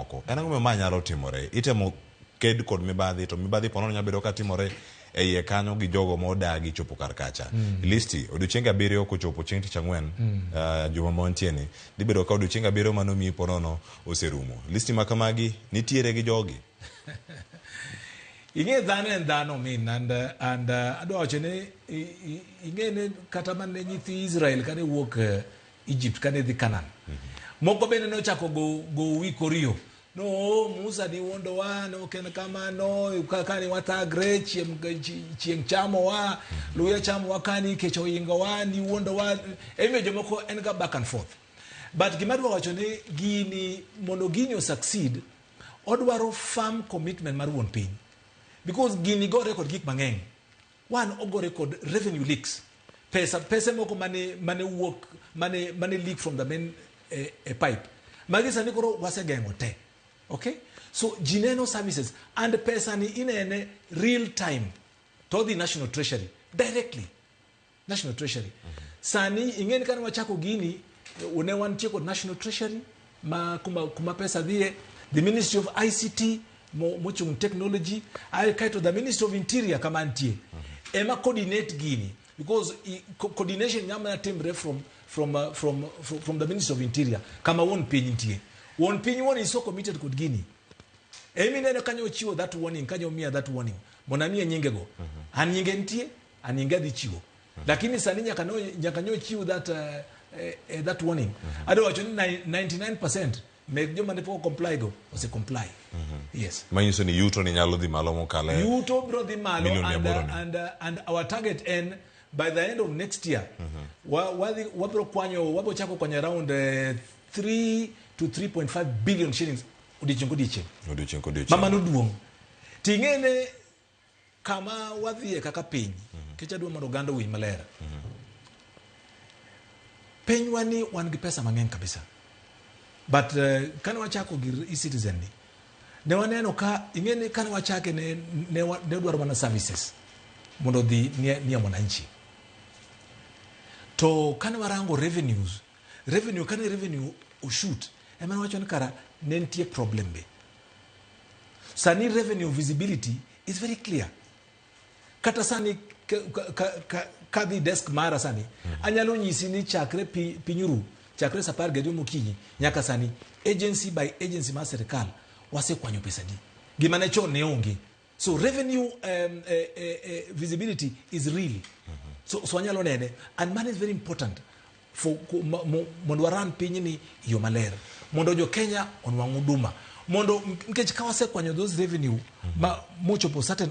mamoko. En ang'o ma nyalo timore? Itemo ked kod mibadhi to mibadhi ponono nyalo bedo ka timore e iye kanyo gi jogo modagi chopo kar kacha. Listi odiochienge 7 kochopo chieng' tich ang'wen juma ma wantie ni dhi bedo ka odiochienge 7 manomiyi ponono oserumo. Listi ma kamagi nitiere gi jogi. Ing'e dhano en dhano min and adwa wacho ni ing'e ni kata mana nyithi Israel kane wuok Egypt kane dhi Canaan, moko bende nochako go wi koriyo no, "Oh, Musa ni wuondowa, no ok en kamano, kani wathagre, chieng' chamowa, luya chamowa, kani kech ohingowa, ni wuondowa." Emiyo jomoko en ga back and forth, but gima adwa wacho ni gini, mondo gini o succeed, odwaro firm commitment mar wuon piny, because gini gore kod gik mang'eny. One, ogore kod revenue leaks, pesa pese moko mane wuok mane leak from the main pipe. Magi sani koro wasegeng'o te. Okay, so ji neno services and pesa ni inene real time to the National Treasury directly, National Treasury. Sani ing'e ni kane wachako gini, ne wantie kod National Treasury ma kuma pesa dhiye, the Ministry of ICT mochung' technology, ae kaeto the Ministry of Interior kama nitie ema coordinate gini, because coordination nyalo mana timre from the Ministry of Interior kama wuon piny nitie. Wuon piny wuon is so committed kod gini. Emi neno kanyo ochiwo that warning, kanyo omiya that warning mondo amiye nyingego. An nyinge nitie, an nyinge adhi chiwo, lakini sani nyaka nyo chiw that warning. Adwa wacho ni 99% mek joma ne pok comply go ose comply, yes. Manyiso ni yuto ni nyalo dhi malo mokalo e Yuto biro dhi malo milion mia and, aboro ni. And our target en by the end of next year wabiro kwanyo, wabiro chako kwanyo around 3 to 3.5 billion shillings odiochieng' kodiochieng'. Odiochieng' kodiochieng'. Mamano duong' ting'ene kama wadhiye kaka piny nikech adwa mondo oganda owinj maler. Pinywa ni wan gi pesa mang'eny kabisa, but kane wachako gir e-Citizen ni ne waneno ka ing'e ni kane wachake ne dwaro mana services mondo odhi nie mwananchi. To kane warango revenues, revenue kane revenue oshoot, ema ne wacho ni kara ne nitie problem be. Sani revenue visibility is very clear. Kata sani kadhi desk mara sani, anyalo nyisi ni chakre piny ru, chakre sa 12 mokinyi nyaka sani, agency by agency mar sirikal wasekwanyo pesa di. Gima ne chon ne onge. So revenue visibility is real. So wanyalo nene, and money is very important for mondo waran pinyni e yo maler, mondo jo Kenya onwang' huduma, mondo nikech ka wasekwanyo those revenue ma mochopo certain